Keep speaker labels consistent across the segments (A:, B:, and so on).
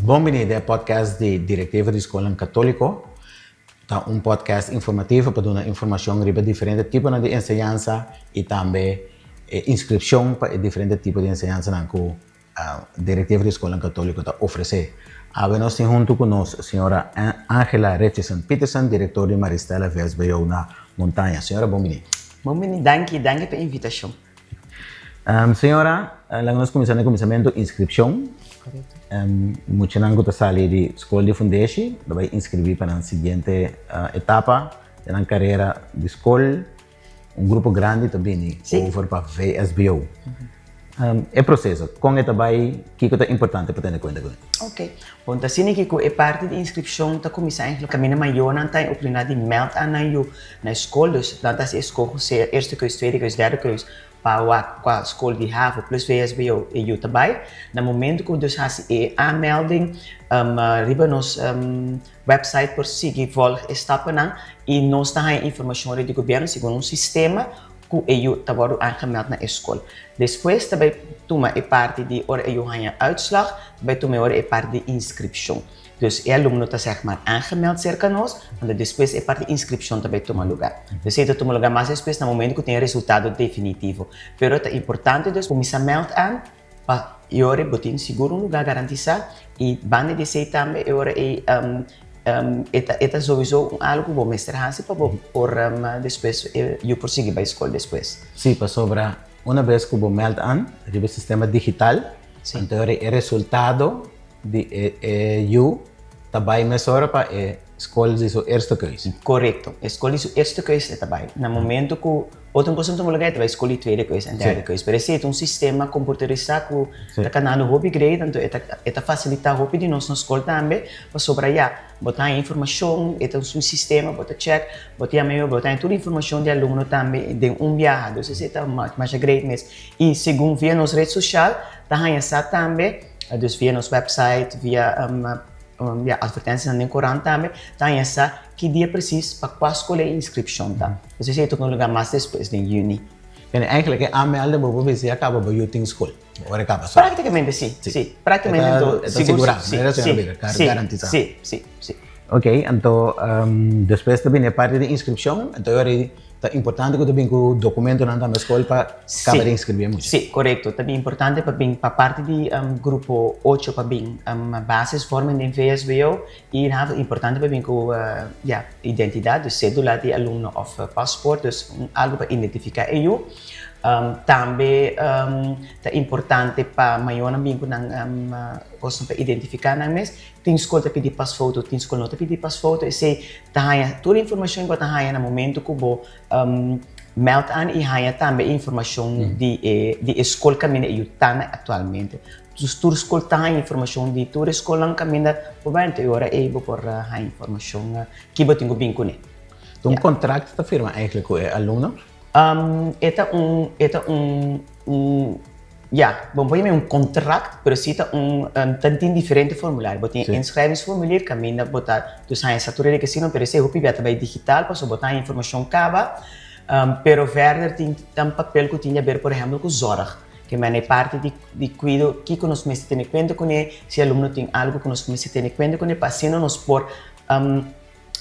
A: Bon bini den e podcast di Directiva di Skolnan Catolico. Ta un podcast informativo pa duna informacion riba diferente tiponan di enseñansa y tambe e inscripcion pa e diferente tipo di enseñansanan cu Directiva di Skolnan Catolico ta ofrece. Awe nos tin hunto cu nos señora Angela Richardson Peterson, director di Maristella VSBO na Montaña. Señora, bon bini.
B: Bon bini, danki, danki pa e invitacion.
A: Señora, laga nos cuminsa na e cuminsamento, inscripcion.
B: Correcto.
A: Muchanan cu ta sali di scol di fundeshi lo bay inscribi pa nan siguiente etapa den nan carera di scol. Un grupo grandi ta bini over pa VSBO. E proceso, con e ta bay, kico ta importante pa tene cuenta cu?
B: Ok. Bon, ta asina ki cu e parti di inscripcion ta cuminsa eigenlijk caminda mayornan ta en oportunidad di meld aan nan yu na e scol. Dus nan ta haci e scoho sea eerste keus, tweede keus, derde keus pa wak cua scol di havo plus VSBO e yu ta bay. Na momento cu dus haci e aanmelding riba nos website por sigui volg e stappennan y nos ta haña informacion riba di gobierno segun un sistema cu e yu ta wordo aangemeld na e scol. Despues ta bay tuma e parti di ora e yu haña uitslag, ta bay tuma e ora e parti di inscripcion. Dus e alumno ta zeg maar aangemeld cerca nos, anto despues e parti di inscripcion ta bay tuma lugar. Dus esey ta tuma lugar mas despues na momento cu tin e resultado definitivo. Pero ta importante dus cuminsa meld aan Pa e ora bo tin sigur un lugá garantisá i banda di esei tambe e ora ei e ta e ta souiso un algu ku bo mester hasi pa bo por despues yu por sigui bai skol despues.
A: Sí, pasobra una bes ku bo mèld an riba e sistema digital, anto e ora e resultado di e e yu ta bai mesora pa e skol di su eerste keus.
B: Korekto, e skol di su eerste keus e ta bai. Na momento ku Otro cos ta mula ta bai scol di tweede keus en derde keus. Pero esey ta un sistema computerisa cu ta canando hopi great, anto e ta e ta facilita hopi di nos na scol tambe, pasobra ya, bo ta haña informacion, e ta un sistema, bo ta check, bo ta yama e bo ta haña tur informacion di alumno tambe den un biaha. Dus esey ta masha great mes. Y segun via nos red social ta haña sa tambe, dus via nos website, via ya advertencianan den corant tambe, ta haña sa Ki dia precies pa kua skol e inskripshon ta? Pues esei ta tuma lugar mas despues, den yüni.
A: Bene, eigenlijk e aanmelden bo por bisa ya kaba bo yu tin skol, ora e kaba skol.
B: Praktikamente si, si. Praktikamente anto
A: E ta sigurá, manera señor a bisa, garantisa.
B: Si, si, si.
A: Ok, anto despues ta bini e parti di inskripshon, anto e ora ei Ta importante ku ta bin ku dokumentonan tambe skol pa kaba di inskribí e mucha.
B: Sí, korekto. Ta bin importante pa bin pa parti di grupo ocho pa bin basisvorming den VSBO i nan importante pa bin ku ya identidat, dus sedula di alumno òf pasport, dus algu pa identifiká e yu. Tambe ta importante pa mayornan bin ku nan kosnan pa identifiká nan mes. Tin skol ta pidi pasfoto, tin skol no ta pidi pasfoto. Esei ta haña tur informashon ku bo ta haña na momento ku bo meld aan i haña tambe e informashon di e di e skol kaminda e yu ta na aktualmente. Dus tur skol ta haña informashon di tur e skolnan kaminda bo bai anto e ora ei bo por haña informashon ki bo tin ku bin kuné.
A: Ta un kontrakt ta firma eigentlik ku e alumno?
B: E ta un e ta un un Ya, bo por yama un contract, pero si ta un, ta tin diferente formulario. Bo tin inschrijvingsformulier kaminda bo ta dus haña sa tur e rekisitonan, pero esei hopi bia ta bai digital pasobra bo ta haña informashon kaba. Pero verder tin tan papel ku tin di haber por ehempel ku zorg, ke mene e parti di di kuido kiko nos mester tene kuenta kuné, si e alumno tin algu ku nos mester tene kuenta kuné pa asina nos por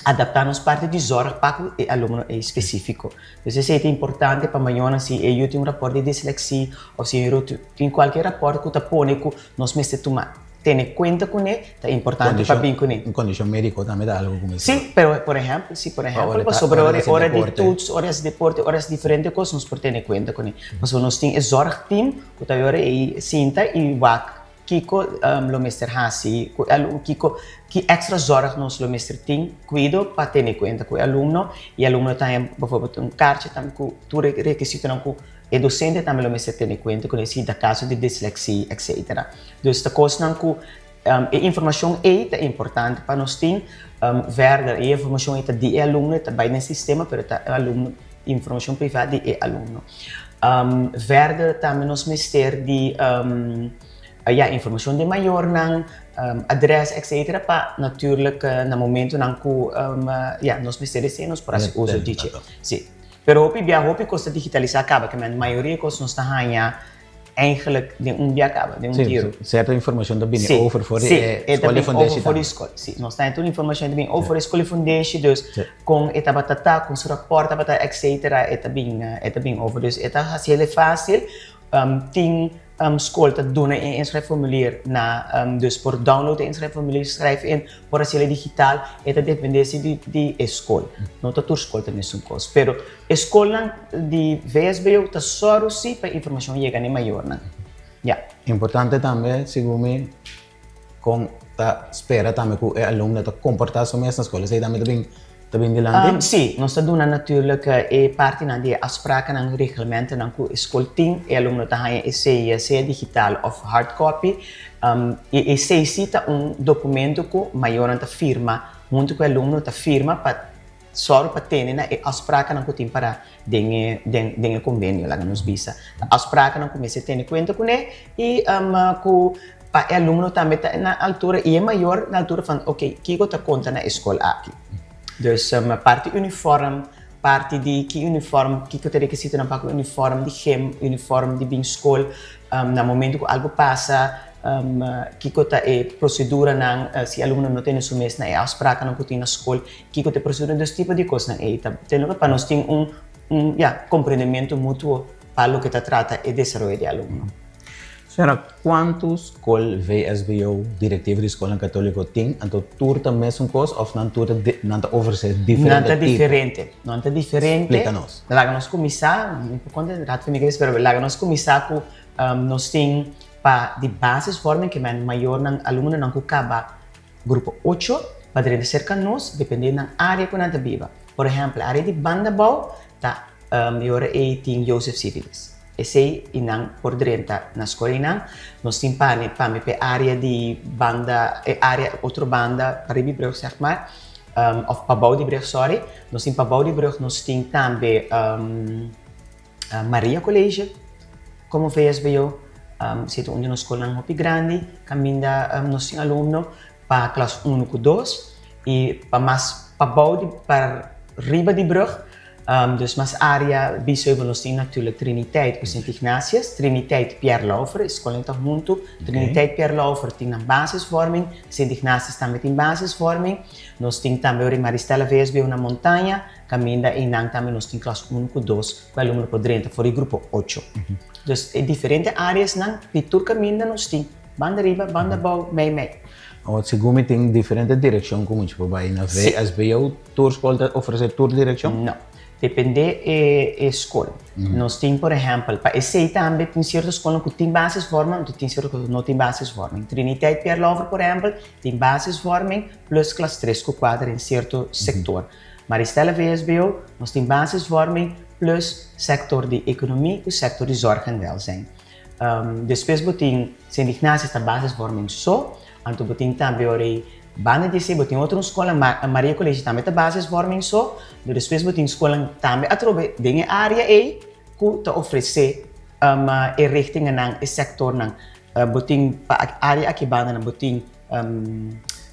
B: adaptá nos parti di zorg pa ku e alumno ei spesífiko. Dus esei ta importante pa mayornan si e yu tin un rapòrt di disleksia òf si e yu tin kualke rapòrt ku ta pone ku nos mester tuma tene kuenta kuné, ta importante pa bin kuné.
A: Un kondishon médiko tambe ta algu ku mester.
B: Sí, pero por ehèmpel, sí, por ehèmpel, pasobra ora ora di toets, ora di deporte, ora di diferente kos nos por tene kuenta kuné. Pasobra nos tin e zorgteam ku ta ora ei sinta i wak Kiko lo mester hasi ku e alumno? Kiko, ki èkstra zòrg nos lo mester tin kuido pa tene kuenta ku e alumno? I e alumno ta haña bòvorbèlt un karchi tambe ku tur e rekisitonan ku e dosente tambe lo mester tene kuenta kuné si ta kaso di disleksia etsetera. Dus ta kosnan ku e informashon ei ta importante pa nos tin. Verder e informashon ei ta di e alumno, e ta bai den sistema pero ta e alumno informashon privá di e alumno. Verder tambe nos mester di ya informashon di mayornan, adres etcetera pa natuurlijk na momentonan ku ya nos mester esei nos por hasi uso di dje. Si. Pero hopi bia hopi kos ta digitalisá kaba ke men mayoria kos nos ta haña. Eigenlijk den un bia kaba, den un tiro.
A: Sierto informashon ta bini over for di e skol di fundeshi
B: tambe. Si, nos ta tur informashon ta bini over for di skol di fundeshi, dus kon e tabata ta, kon su rapòrt tabata etcetera, e ta bin, e ta bin over. Dus e ta hasi hel fásil. Tin skol ta duna e inschrijfformulier na, dus por download e inschrijfformulier, schrijf in, por hasi el digital, e ta depende si di e skol. No ta tur skol ta mesun kos, pero E skolnan di VSBO ta sòru sí pa e informashon yega na e mayornan. Ya.
A: Importante tambe, segun mi, kon ta spera tambe ku e alumno ta komportá su mes na skol. Esei tambe ta bin ta bin dilanti?
B: Sí, nos ta duna natuurlijk e partinan di e afsprakennan, reglementonan ku e skol tin. E alumno ta haña esei sea digital òf hard copy. I esei sí ta un dokumento ku mayornan ta firma huntu ku e alumno ta firma pa Sòru pa tene na e afsprakennan ku tin pará den e den den e konvenio, laga nos bisa. Ta afsprakennan ku mester tene kuenta kuné i ku pa e alumno tambe ta na altura i e mayor na altura van oke, kiko ta konta na e skol aki. Dus parti unifòrm, parti di ki unifòrm, kiko ta e rekisitonan pa ku unifòrm di gym, unifòrm di bin skol, na momento ku algu pasa, kiko ta e proseduranan si e alumno no tene su mes na e afsprakennan ku tin na skol. Kiko ta e prosedura? Dus tipo di kosnan ei ta tene pa nos tin un un ya komprendementu mutuo pa loke ta trata e desaroyo di e alumno.
A: Señora, kuantu skol VSBO, Direktiva di Skolnan Katoliko, tin? Anto tur ta mesun kos òf nan tur ta nan ta ofresé diferente
B: Nan ta
A: tipo?
B: diferente. Nan ta diferente.
A: Splika nos.
B: Laga nos kuminsá, mi por konta rato mi kabes, pero laga nos kuminsá ku nos tin pa di basisvorming ke men mayornan, alumnonan ku kaba Grupo ocho pa drenta serka nos depende nan área ku nan ta biba. Por ehèmpel, área di Bandabou ta e ora ei tin Joseph Civilis. Esei i nan por drenta na skol einan. Nos tin pa mi pa mi pa e área di banda e área otro banda pariba di brug sèg mar òf pabou di brug sòri. Nos tin pabou di brug nos tin tambe Maria College komo VSBO si ta un di nos skolnan hopi grandi kaminda nos tin alumno pa klas unu ku dos i pa mas pabou di pa riba di brug dus mas área Biesheuvel nos tin natuurlijk Triniteit ku Sint Ignatius, Triniteit Pierre Lauffer e skolnan ta huntu, Triniteit Pierre Lauffer tin nan basisvorming, Sint Ignatius tambe tin basisvorming, nos tin tambe ora Maristella VSBO na Montaña. Kaminda einan tambe nos tin klas unu ku dos ku e alumno por drenta for di grupo ocho. Dus e diferente áreasnan di tur kaminda nos tin, banda riba, banda abou, mei mei.
A: Awor segun mi tin diferente direkshon ku mucha por bai na VSBO, tur skol ta ofresé tur direkshon?
B: No, dependé e e skol. Nos tin por ehèmpel, pa esei tambe tin sierto skolnan ku tin basisvorming, anto tin sierto ku no tin basisvorming. Triniteit Pierre Lauffer por ehèmpel tin basisvorming plus klas tres ku kuater den sierto sektor. Maristella VSBO, nos tin basisvorming plus sector di economie cu sector di zorg en welzijn. Despues bo tin Sint Ignatius ta basisvorming so, anto bo tin tambe ora ei banda di esei bo tin otro un scola, Maria College tambe ta basisvorming so, pero despues bo tin scolan tambe atrobe den e area ei cu ta ofrece e richtingennan, e sectornan. Bo tin pa area aki bandanan bo tin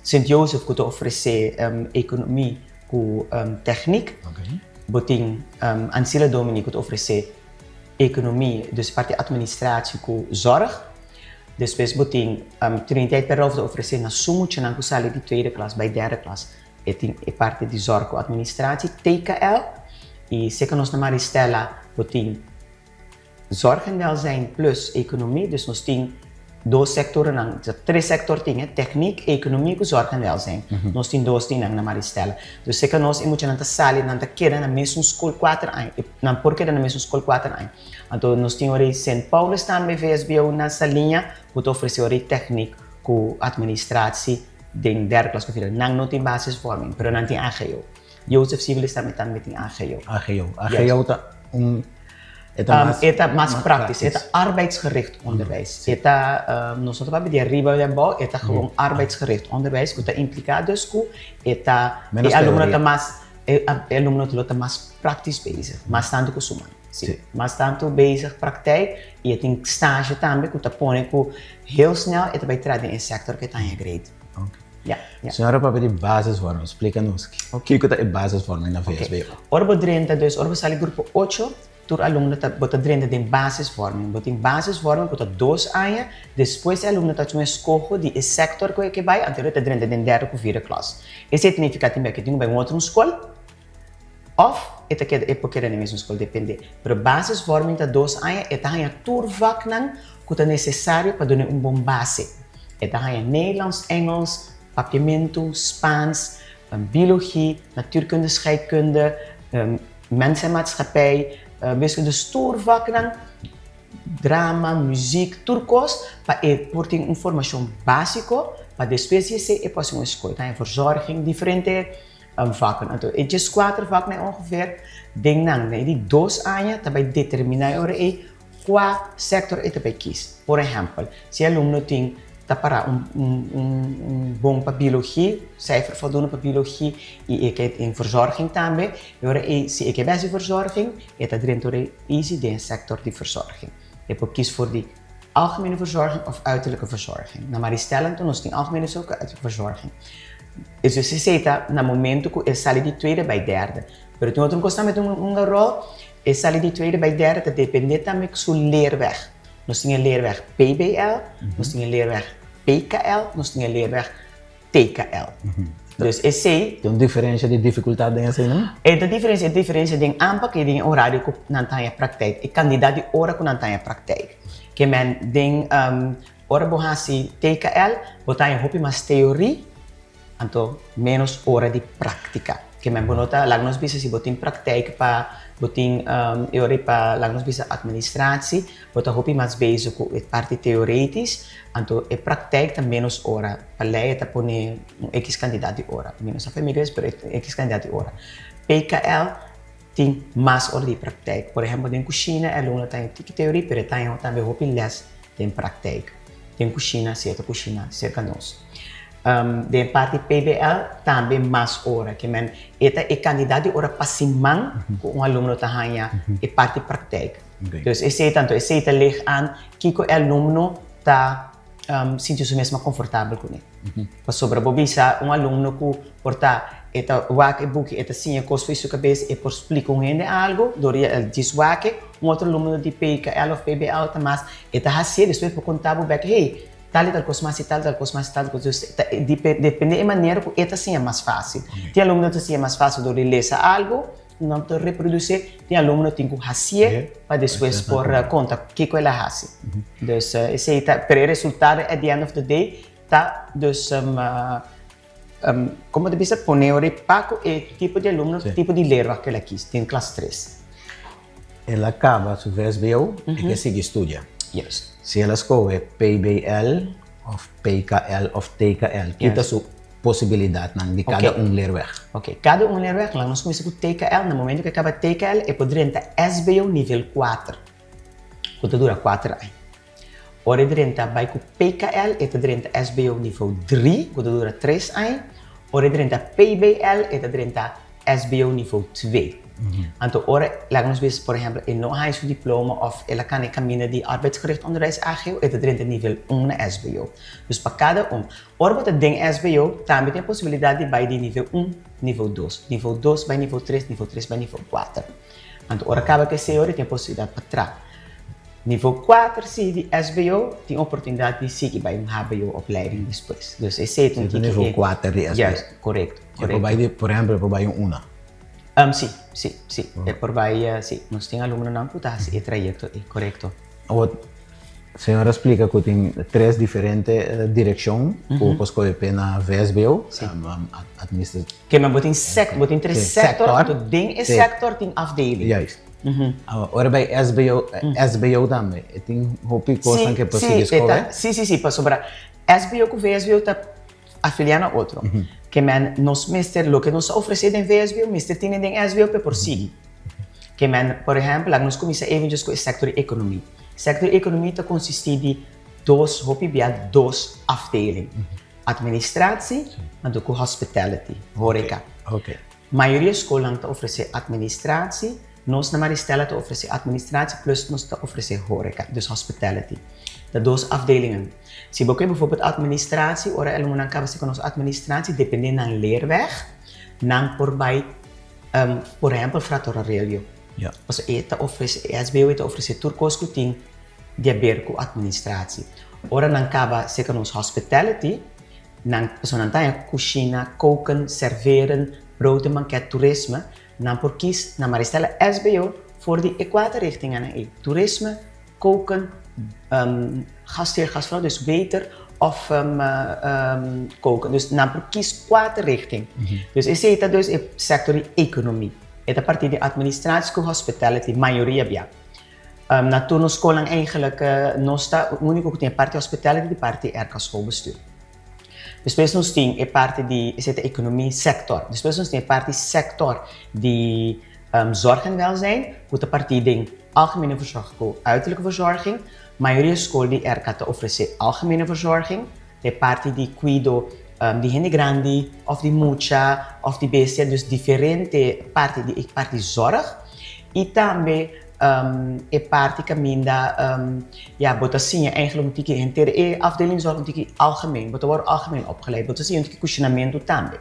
B: Sint Joseph ku ta ofresé ekonomi ku tèknik. Bo tin Ancilla Domini ku ta ofresé ekonomi, dus parti atministratie ku zòrg. Despues bo tin Triniteit Perloof ta ofresé na su muchanan ku sali di tweede klas bai derde klas. E tin e parti di zòrg ku atministratie, TKL. I serka nos na Maristella bo tin Zorg en welzijn plus economie, dus nos tin dos sectorennan, tres sector tin e, techniek, economie cu zorg en welzijn. Nos tin dos di nan na Maristella. Dus seca nos e muchanan ta sali, nan ta keda na mesun school cuater aña, nan por keda na mesun school cuater aña. Anto nos tin ora ei Sint Paulus tambe, VSBO na Saliña, cu ta ofrece ora ei techniek cu administratie den derde klas cu vierde. Nan no tin basisvorming, pero nan tin AGO. Joseph Civilis tambe tambe tin AGO.
A: AGO. AGO ta un E ta mas,
B: e ta mas praktisch, e ta arbeidsgericht onderwijs. E ta, nos no ta papia di ariba di abou, e ta gewoon arbeidsgericht onderwijs ku ta impliká dus ku e ta, e alumno ta mas, e alumno lo ta mas praktisch bezig, mas tantu ku su man. Si, mas tantu bezig praktijk i e tin stage tambe ku ta pone ku heel snel e ta bai traha den e sector ku e ta haña grade.
A: Ja, ja. Señora papia di basisvorming, splika nos kiko ta e basisvorming na VSBO.
B: Ora bo drenta dus, ora bo sali grupo ocho. Tur alumno ta bo ta drenta den basisvorming. Bo tin basisvorming ku ta 2 aña, despues e alumno ta haci un eskoho di e sektor ku e ke bai, anto e ta drenta den derde ku vierde klas. Esei ta nifiká tin bia ku e tin ku bai un otro skol òf e ta keda e por keda na e mesun skol, depende. Pero basisvorming ta 2 aña, e ta haña tur vaknan ku ta nesesario pa duna un bon base. E ta haña Nederlands, Engels, Papiamentu, Spaans, biologie, natuurkunde, scheikunde, mens en maatschappij, wiskunde, dus tur vaknan, drama, muziek, tur kos pa e por tin un formashon básiko pa despues di esei e por hasi un skol. Ta haña verzorging, diferente vakken. Anto e 14 vaknan ongeveer den nan den e di 2 aña ta bai determiná e ora ei kua sektor e ta bai kies. Por ehèmpel, si e alumno tin ta para un bon pa biologie, cijfer voldoende pa biologie i e ke den verzorging tambe, e ora ei si e ke bai hasi verzorging e ta drenta ora ei easy den e sektor di verzorging. E por kies for di algemene verzorging of uiterlijke verzorging. Na Maristella anto nos tin algemene zorg ku uiterlijke verzorging. Dus esei ta na momento ku e sali di tweede bai derde. Pero tin otro kos tambe ta hunga ròl, e sali di tweede bai derde ta depende tambe ku su leerweg. Nos tin e leerweg PBL, nos tin e leerweg PKL, nos tin e leerweg TKL. Dus esei.
A: Tin un diferensia di difikultat den esei, no?
B: E ta diferensia, e diferensia den aanpak i den e orario ku nan ta haña praktijk, e kandidat di ora ku nan ta haña praktijk. Ke men den ora bo hasi TKL, bo ta haña hopi mas teorie, anto ménos ora di práktika. Ke men bo no ta, laga nos bisa si bo tin praktijk pa bo tin e ora pa laga nos bisa administratie, bo ta hopi mas bezig ku e parti teoretisch, anto e praktijk ta ménos ora. Pa lei e ta pone un ekis kantidat di ora. Mi no sa for mi mes, pero e ekis kantidat di ora. PKL tin mas ora di praktijk. Por ehèmpel den kushina e alumno ta haña tiki teorie, pero e ta haña tambe hopi lès den praktijk. Den kushina, si e ta kushina serka nos. Den parti PBL tambe mas ora. Ke men e ta e kantidat di ora pa siman ku un alumno ta haña e parti praktijk. Dus esei tanto esei ta lig aan kiko e alumno ta sinti su mes mas konfortabel kuné. Pasobra bo bisa un alumno ku por ta e ta wak e buki, e ta siña kos for su kabes, e por splika un hende algu dor di el djis wak e. Un otro alumno di PKL òf PBL ta mas e ta hasié, despues e por konta bo bèk, hey, tal i tal kos mas i tal i tal kos mas i tal kos. Dus ta depende e manera ku e ta siña mas fásil. Tin alumno ta siña mas fásil dor di lesa algu, nan ta reprodusé, tin alumno tin ku hasié pa despues por konta kiko el a hasi. Dus esei ta, pero e resultado at the end of the day ta dus komo ta bisa pone ora e pa ku e tipo di alumno, tipo di leerweg ku el a kis den klas tres.
A: El a kaba su VSBO e ke sigui studia.
B: Juist.
A: Si el a skohe PBL of PKL of TKL, ki ta su posibilidatnan di kada un leerweg?
B: Ok, kada un leerweg, laga nos kuminsá ku TKL. Na momento ku e kaba TKL e por drenta SBO nivel kuater, ku ta dura 4 aña. Ora e drenta bai ku PKL e ta drenta SBO nivel 3, ku ta dura 3 aña. Ora e drenta PBL e ta drenta SBO nivel 2. Anto ora, laga nos bisa, por ehèmpel, e no haña su diploma òf el a kana e kaminda di arbeidsgericht onderwijs AGO, e ta drenta nivel 1 na SBO. Dus pa kada un. Ora bo ta den SBO, tambe tin e posibilidat di bai di nivel 1, nivel 2. Nivel 2 bai nivel 3, nivel 3 bai nivel 4. Anto ora kaba ku esei ora tin e posibilidat pa traha. Nivel 4 si di SBO tin oportunidat di sigui bai un HBO opleiding despues. Dus esei ta un
A: tiki nivel 4 di SBO.
B: Juist, korekto.
A: E por bai di, por ehèmpel, e por bai un una.
B: Si. E por bai, si. Nos tin alumnonan ku ta hasi e trayekto ei, korekto.
A: Awor, señora a splika ku tin tres diferente direkshon ku por skohe p'e na VSBO.
B: Si.
A: Ke
B: men bo tin sek, bo tin tres sektor, anto den e sektor tin afdeling.
A: Juist. Awor, ora bai SBO, SBO tambe, e tin hopi kosnan ku e por sigui skohe?
B: Si, pasobra SBO ku VSBO ta afiliá na otro. Ke men nos mester, loke nos ta ofresé den VSBO mester tene den SBO pa e por sigui. Ke men, por ehèmpel, laga nos kuminsá eventjes ku e sektor di ekonomia. Sektor di ekonomia ta konsistí di dos, hopi bia dos afdeling. Administratie anto ku hospitality, horeca. Mayoria skolnan ta ofresé administratie, nos na Maristella ta ofresé administratie plus nos ta ofresé horeca, dus hospitality. Ta dos afdelingen. Si bo ke bijvoorbeeld administratie, ora e alumnonan kaba si ku nos administratie, depende nan leerweg, nan por bai, por ehèmpel Frater Aurelio. Pasobra e ta ofresé, e SBO ta ofresé tur kos ku tin di haber ku atministratie. Ora nan kaba serka nos hospitality, nan, pasobra nan ta haña kushina, koken, serveren, brood en banket, turisme, nan por kis na Maristella SBO for di e kuater richtinganan ei, turisme, koken, gastheer, gastvrouw, dus waiter of koken. Dus nan por kies kuater richting. Dus esei ta dus e sector di economie. E ta parti di administratie ku hospitality mayoria bia. Na tur nos skolnan eigenlijk nos ta unico ku tin e parti hospitality di parti RK schoolbestuur. Despues nos tin e parti di esei ta economie sector. Despues nos tin e parti sector di Zorg en welzijn, ku ta partí den algemene verzorging ku uiterlijke verzorging. Mayoria skol di RK ta ofresé algemene verzorging, ta e parti di kuido di hende grandi òf di mucha òf di bestia, dus diferente parti di e parti zorg. I tambe e parti kaminda ya bo ta siña eigenlijk un tiki henter e afdeling zorg un tiki algemeen, bo ta wòrdu algemeen opgeleid, bo ta siña un tiki kushinamentu tambe.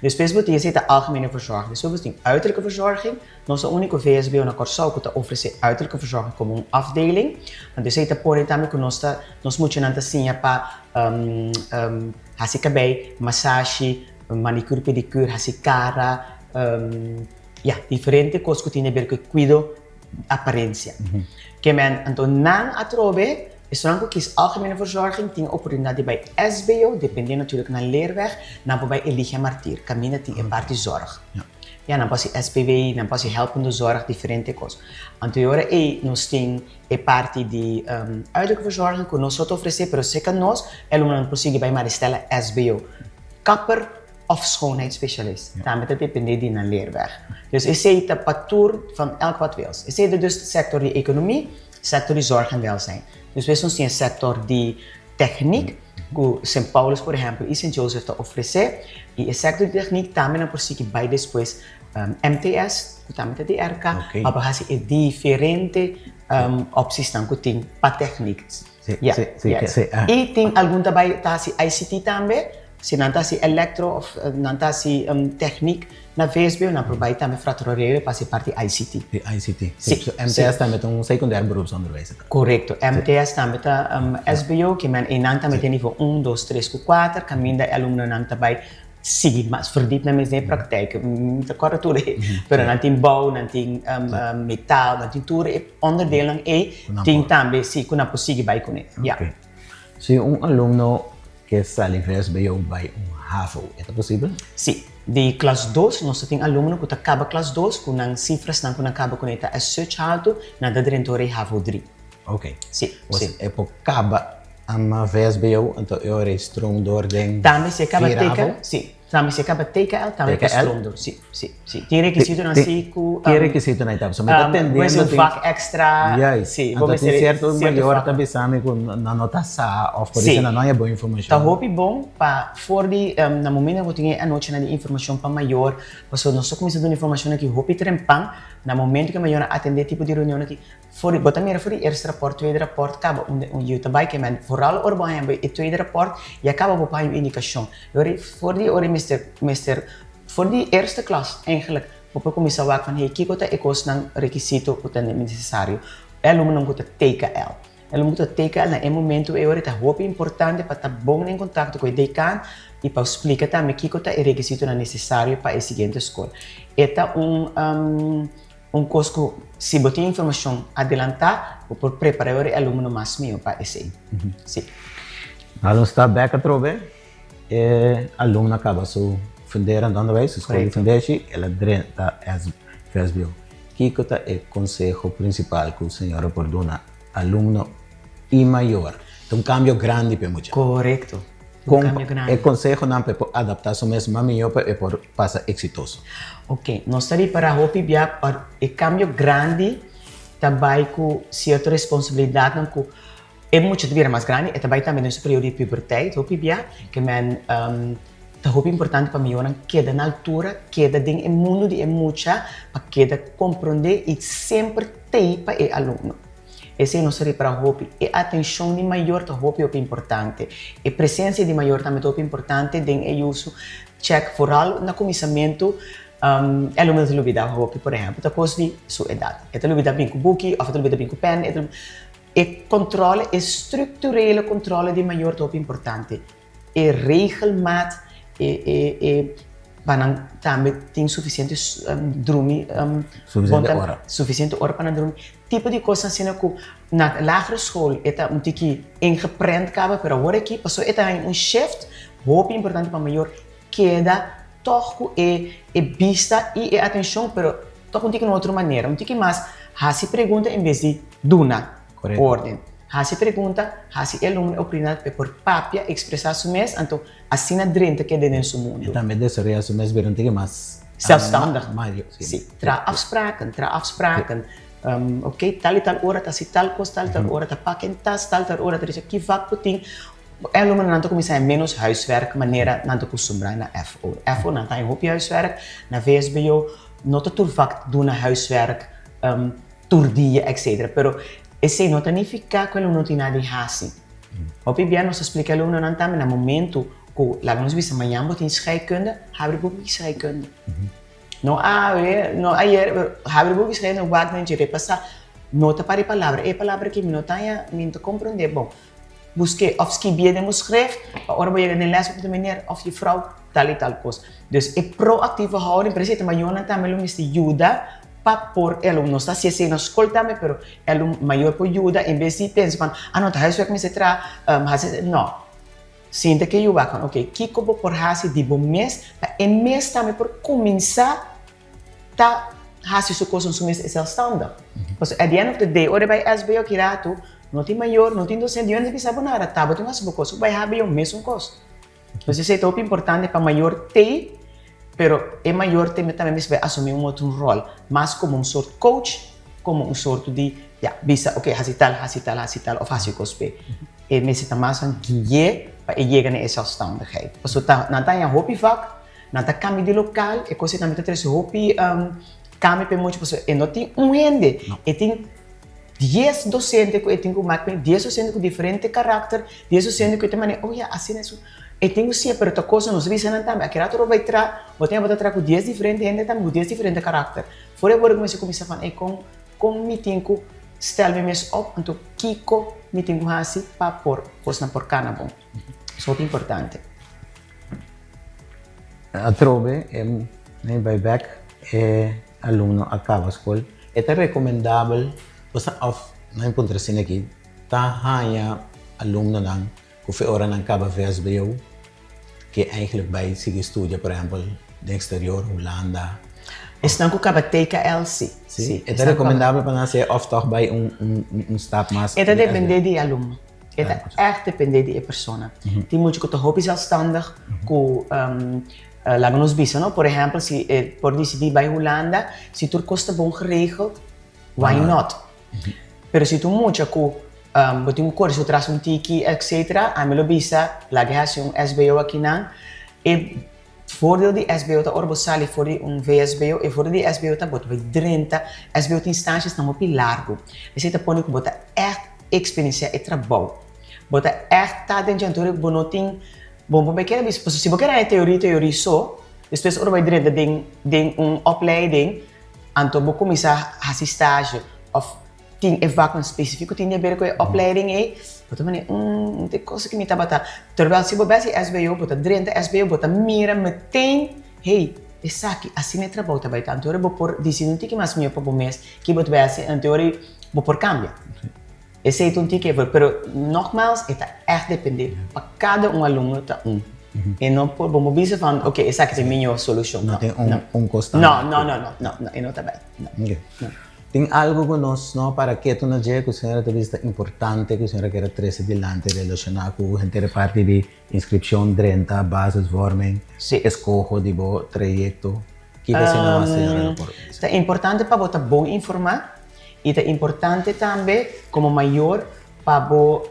B: Despues bo tin esei ta algemene verzorging. Despues bo tin uiterlijke verzorging. Nos ta úniko VSBO na Kòrsou ku ta ofresé uiterlijke verzorging komo un afdeling. Anto esei ta pone tambe ku nos ta nos muchanan ta siña pa hasi kabei, masashi, manicure, pedicure, hasi kara, ya, diferente kos ku tin di ber ku e kuido aparensia. Ke men, anto nan atrobe, esunnan ku kis algemene verzorging tin oportunidat di bai SBO, depende natuurlijk nan leerweg, nan por bai Eligia Martir, kaminda tin e parti zorg. Ya, nan por hasi SPW, nan por hasi helpende zorg, diferente kos. Anto e ora ei nos tin e parti di uiterlijke verzorging ku nos so ta ofresé, pero serka nos e alumnonan por sigui bai Maristella SBO. Kapper of schoonheidsspecialist. Tambe ta depende di nan leerweg. Dus esey ta pa tur van elk wat wils. Esey ta dus sector di economie, sector di zorg en welzijn. Despues nos tin e sector di techniek, cu Sint Paulus por ehempel y Sint Joseph ta ofrece. Y e sector di techniek tambe nan por sigui bay despues MTS, cu tambe ta di RK, pa por haci e diferente optiesnan cu tin pa techniek. Y tin algun ta bay ta haci ICT tambe. Si nan ta hasi elektro of nan ta hasi teknik na VSBO, nan por bai tambe Frater Aurelio pa hasi parti ICT.
A: Di ICT. Si. So MTS tambe ta un secundair beroepsonderwijs.
B: Korekto. MTS tambe ta SBO, ke men einan tambe tin nivo un, dos, tres ku kuater, kaminda e alumnonan ta bai sigui mas verdiep nan mes den e praktijk. Mi ta kòrda tur e, pero nan tin bou, nan tin metaal, nan tin tur e onderdeelnan ei, tin tambe si ku nan por sigui bai kuné. Ya.
A: Si un alumno Ke sali vsbo bai un havo, e ta posibel?
B: Sí. Di klas dos nos ta tin alumno ku ta kaba klas dos ku nan sifrasnan ku nan kaba kuné ta SH haltu, nan ta drenta ora e havo dri.
A: Ok.
B: Sí, sí.
A: E por kaba ama vsbo anto e ora e stroom door den
B: Tambe si e kaba
A: vier havo?
B: TKL, sí. Tambe si e kaba TKL tambe por
A: TKL?
B: stroom door. Sí, sí, sí. Tin rekisitonan si ku
A: Ki rekisitonan ta? Pasobra mi ta
B: bo mester
A: tendiendo
B: un
A: tin
B: vak extra.
A: Juist.
B: Sí, bo
A: Anto tin
B: mester
A: sierto
B: sierto
A: mayor
B: vak.
A: ta bisa mi ku nan no ta sa òf por
B: Sí.
A: esei nan no haña bon informashon.
B: Ta hopi bon pa for di na momento ku tin e anochinan di informashon pa mayor, pasobra nos ta kuminsá duna informashon aki hopi trempan, na momento ku e mayornan atendé tipo di reunion aki, for di bo ta mira for di eerste rapòrt, tweede rapòrt kaba unda un yu ta bai ke men vooral ora bo haña e tweede rapòrt ya kaba bo por haña un indikashon. E ora for di ora mester mester For di eerste klas eigenlijk bo por kuminsá wak van hey kiko ta e kosnan rekisito ku ta nesesario. E alumnonan ku ta TKL. E alumno ku ta TKL na e momento ei ora ta hopi importante pa ta bon den kontakto ku e dekan i pa splika tambe kiko ta e rekisitonan nesesario pa e siguiente skol. E ta un un kos ku si bo tin informashon adelantá bo por prepará e alumno mas mihó pa esei. Si.
A: Nos ta bek atrobe. E alumno a kaba su funderend onderwijs, su skol di fundeshi, el a drenta vsbo. Kiko ta e konseho prinsipal ku señora por duna alumno i mayor? Ta un kambio grandi pa e mucha.
B: Korekto, un kambio grandi.
A: E konsehonan pa e por adaptá su mes mas mihó pa e por pasa eksitoso.
B: Oke, nos ta ripará hopi bia pa e kambio grandi ta bai ku sierto responsabilidatnan ku E mucha ta bira mas grandi, e ta bai tambe den su periodo di puberteit hopi bia, ke men ta hopi importante pa miyonan keda na altura, keda den e mundu di e mucha pa keda komprondé i semper tei pa e alumno. Esei nos ta ripara hopi. E atenshon di mayor ta hopi hopi importante. E presensia di mayor tambe ta hopi importante den e yusu. Chèk vooral na kuminsamentu. E alumno ta lubida hopi, por ehempel, ta kos di su edat. E ta lubida bin ku buki òf e ta lubida bin ku pèn. E ta E controle, e structurele controle di mayor ta hopi importante. E regelmaat, e e e pa nan tambe tin suficiente drumi,
A: Suficiente ora.
B: Suficiente ora pa nan drumi. Tipo di kosnan asina ku na lagere school e ta un tiki ingeprent kaba, pero awor aki pasobra e ta haña un shift hopi importante pa mayor keda tòg ku e e bista i e atenshon, pero tòg un tiki na otro manera, un tiki mas hasi pregunta en bes di duna órden. Hasi pregunta, hasi e alumno e oportunidat pa e por papia, ekspresá su mes, anto asina drenta keda den su mundu.
A: I tambe desaroyá su mes bira un tiki mas
B: Zelfstandig. Sí, traha afspraken, traha afspraken. Oké, tal i tal ora ta hasi tal kos, tal i tal ora ta pak en tas, tal i tal ora ta resa ki vak bo tin. E alumnonan ta kuminsá haña ménos huiswerk manera nan ta kustumbrá na FO. FO nan ta haña hopi huiswerk, na VSBO no ta tur vak duna huiswerk tur dia etcetera. Pero esei no ta nifiká ku e alumno no tin nada di hasi. Hopi bia nos ta splika e alumnonan tambe na momentu ku laga nos bisa mañan bo tin scheikunde, habri buki scheikunde. No awe, no ayer, pero habri buki scheikunde wak den dje repasá. No ta para e palabra, e palabra aki mi no ta haña, mi no ta komprondé bon. Busk'é òf skibié den bo schrift pa ora bo yega den lès bo puntra meneer òf jufrou tal i tal kos. Dus e proactieve houding, parece e mayornan tambe lo mester yuda pa por e alumno. Nos ta hasi esei na skol tambe pero e alumno mayor por yuda en bes di pensa van ah no ta huiswerk mester traha hasi esei. No, sinta ke yu wak van oke kiko bo por hasi di bo mes pa e mes tambe por kuminsá ta hasi su kosnan su mes e zelfstandig. Pasobra at the end of the day ora e bai SBO ki ratu no tin mayor, no tin docente, niun hende bisa bo nada, ta bo tin hasi bo kos, bo bai HBO mesun kos. Entonces esei ta hopi importante pa mayor tei, pero e mayor tambe mester bai asumi un otro rol, mas komo un sort coach, komo un sorto di ya bisa ok hasi tal, hasi tal, hasi tal of hasi kos p'e. E mester ta mas un gui'é pa e yega na e zelfstandigheid. Pasobra ta nan ta haña hopi vak. Nan ta cambia di local, e cos ei tambe ta trece hopi cambio pa e mucha pasobra e no tin un hende, e tin dies docente cu e tin cu mak mee, dies docente cu diferente karakter, dies docente cu e ta mane oh ya asina esun, e tin cu siña pero ta cosa nos bisa nan tambe aki rato ora bo bay traha bo tin bo ta traha cu dies diferente hende tambe cu dies diferente karakter, for e ora cu cuminsa van ey con con mi tin cu stel mi mes op anto kico mi tin cu haci pa por cosnan por cana bon, es hopi importante.
A: Atrobe e mi bai bek e alumno a kaba skol. E ta rekomendabel boso òf nan e puntra asina aki ta haña alumnonan ku fe ora nan kaba vsbo ke eigentlik bai sigui studia por ehèmpel den eksterior, Hulanda.
B: Esnan ku kaba TKL si.
A: Si, e ta rekomendabel pa nan hasi òf tòg bai un stap mas.
B: E ta depende di e alumno. E ta ègt dependé di e persona. Tin mucha ku ta hopi zelfstandig ku laga nos bisa no, por ehèmpel si e por disidí bai Hulanda, si tur kos ta bon geregeld, why not? Pero si ta un mucha ku bo tin ku kore su tras un tiki etcetera, ami lo bisa laga e hasi un SBO akinan. E voordeel di SBO ta ora bo sali for di un VSBO, e voordeel di SBO ta bo ta bai drenta, SBO tin instanciasnan hopi largu, esei ta pone ku bo ta ègt Experiencia e trabou. Bo ta ègt ta den dje bo no tin bo por keda bisa pasobra si bo keda haña teoria teoria so despues ora bo a drenta den den un opleiding anto bo kuminsá hasi stage òf tin e vaknan spesifiko tin di haber ku e opleiding ei bo ta mane un te kos ku mi tabata terwel si bo bai hasi SBO bo ta drenta SBO bo ta mira meteen hey esaki asina e trabou ta bai ta anto ora bo por disidi un tiki mas mihó pa bo mes ki bo ta bai hasi anto ora Bo por cambia. Esey ta un tiki efort, pero nogmaals e ta echt depende pa cada un alumno ta un. E no por, bo no por bisa van ok esaki ta e miño solucion.
A: No tin un un cos tan
B: No, no, no, no, no, no, e no ta bay. No.
A: Ok. Tin algo cu nos no para keto na dje cu señora ta bisa ta importante cu señora kier a trece dilanti relaciona cu henter e parti di inscripcion, drenta, basisvorming, escoho di bo trayecto? Kiko asina mas señora lo por bisa?
B: Ta importante pa bo ta bon informa i ta importante tambe komo mayor pa bo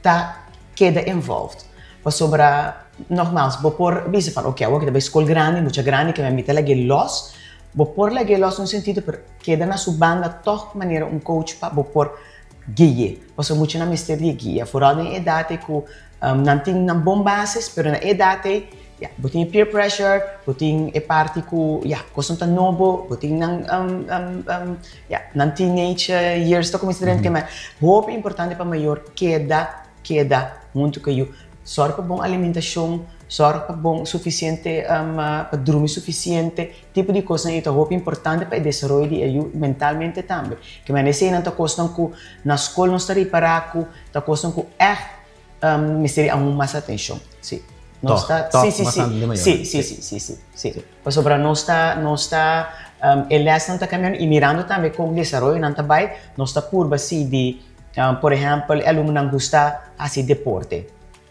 B: ta keda involved. Pasobra nogmaals bo por bisa van oke awor ki ta bai skol grandi, mucha grandi ke mi ta lag'é los. Bo por lag'é los den un sentido pero keda na su banda tòg manera un coach pa bo por gui'é. Pasobra muchanan mester di e guia, foral den e edat ei ku nan tin nan bon basis pero na e edat ei. Ja, bo tin peer pressure, bo tin e parti ku, ja, kosnan ta nobo, bo tin nan, ja, nan teenage years ta kuminsá drenta, ke men hopi importante pa mayor keda keda huntu ku e yu. Sòrg pa bon alimentashon, sòrg pa bon sufisiente, pa drumi sufisiente, tipo di kosnan ei ta hopi importante pa e desaroyo di e yu mentalmente tambe. Ke men eseinan ta kosnan ku na skol nos ta ripará ku ta kosnan ku ègt mester di aun mas atenshon. Si. Nos ta,
A: Tòg,
B: si, si,
A: mas
B: si.
A: tantu di mayor.
B: Si, si, si, si, si, si. Pasobra nos ta, nos ta, e lèsnan ta kambiando i mirando tambe kon desaroyonan ta bai, nos ta purba si di, por ehèmpel, e alumnonan gusta hasi deporte.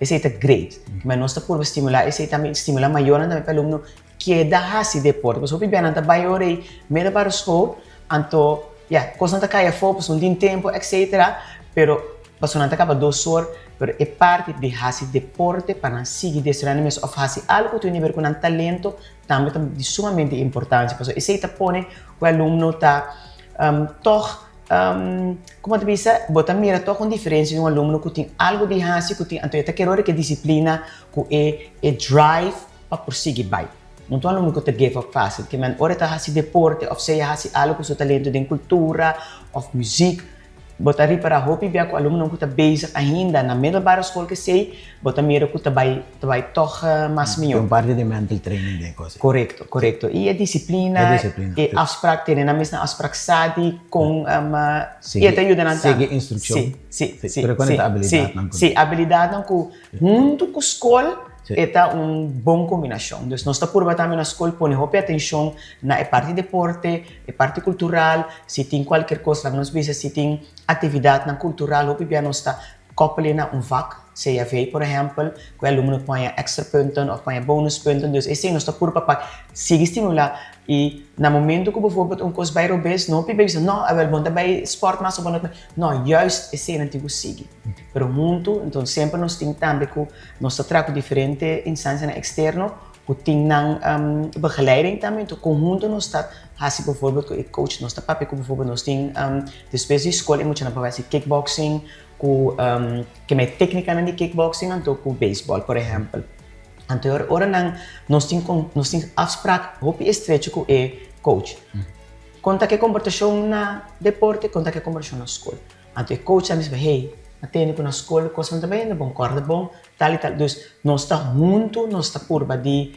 B: Esei ta great. Ma nos ta purba stimulá esei tambe, stimulá mayornan tambe pa e alumno keda hasi deporte. Pasobra hopi bia nan ta bai ora ei middelbare school, anto ya, kosnan ta kai afó pasobra no tin tempu, etcetera, pero pasobra nan ta kaba 2 or, pero e parti di hasi deporte pa nan sigui desaroyá nan mes òf hasi algu ku tin di ber ku nan talento tambe ta di sumamente importansia, pasobra esei ta pone ku e alumno ta tòg, komo ta bisa, bo ta mira tòg un diferensia di un alumno ku tin algu di hasi, ku tin, anto e ta kere ora ku e disiplina, ku e drive pa por sigui bai. No ta un alumno ku ta give up fásil, ke men ora e ta hasi deporte òf sea hasi algu ku su talento den kultura òf muzik, bo ta ripará hopi bia ku alumnonan ku ta bezig ainda na middelbare school kesei, bo ta mira ku ta bai ta bai tòg mas mihó.
A: Un parti di mental training den kos.
B: Korekto, korekto. I e disiplina,
A: E disiplina,
B: e afspraak, tene nan mes nan afspraak sa di kon i e ta yuda nan
A: tambe. Sigui instrukshon.
B: Si, si, si.
A: Pero kon e ta abilidatnan ku.
B: Si, abilidatnan ku huntu ku skol e ta un bon kombinashon. Dus nos ta purba tambe na skol pone hopi atenshon na e parti deporte, e parti kultural, si tin kualker kos, laga nos bisa si tin aktividatnan kultural hopi bia nos ta koppel'e na un vak, CFA por ehèmpel, ku e alumno por haña èkstra punten òf por haña bonuspunten. Dus esei nos ta purba pa sigui stimulá i na momento ku bivoorbeeld un kos bai robes, no hopi bia bisa no, awel bo no ta bai spòrt mas òf bo no ta bai, no, juist eseinan tin ku sigui. Pero huntu, enton semper nos tin tambe ku nos ta traha ku diferente instansianan eksterno ku tin nan begeleiding tambe, enton konhunto nos ta hasi bivoorbeeld ku e coach, nos ta papia ku bivoorbeeld nos tin despues di skol e muchanan por bai hasi kickboxing ku keme teknikanan di kickboxing anto ku beisbòl por ehèmpel. Anto ora nan nos tin nos tin afsprak hopi estrecho ku e coach. Kon ta ke komportashon na deporte, kon ta ke komportashon na skol. Anto e coach a bisa, hey, a tende ku na skol kosnan ta bayendo bon, kòrda bon, tal i tal. Dus nos ta huntu, nos ta purba di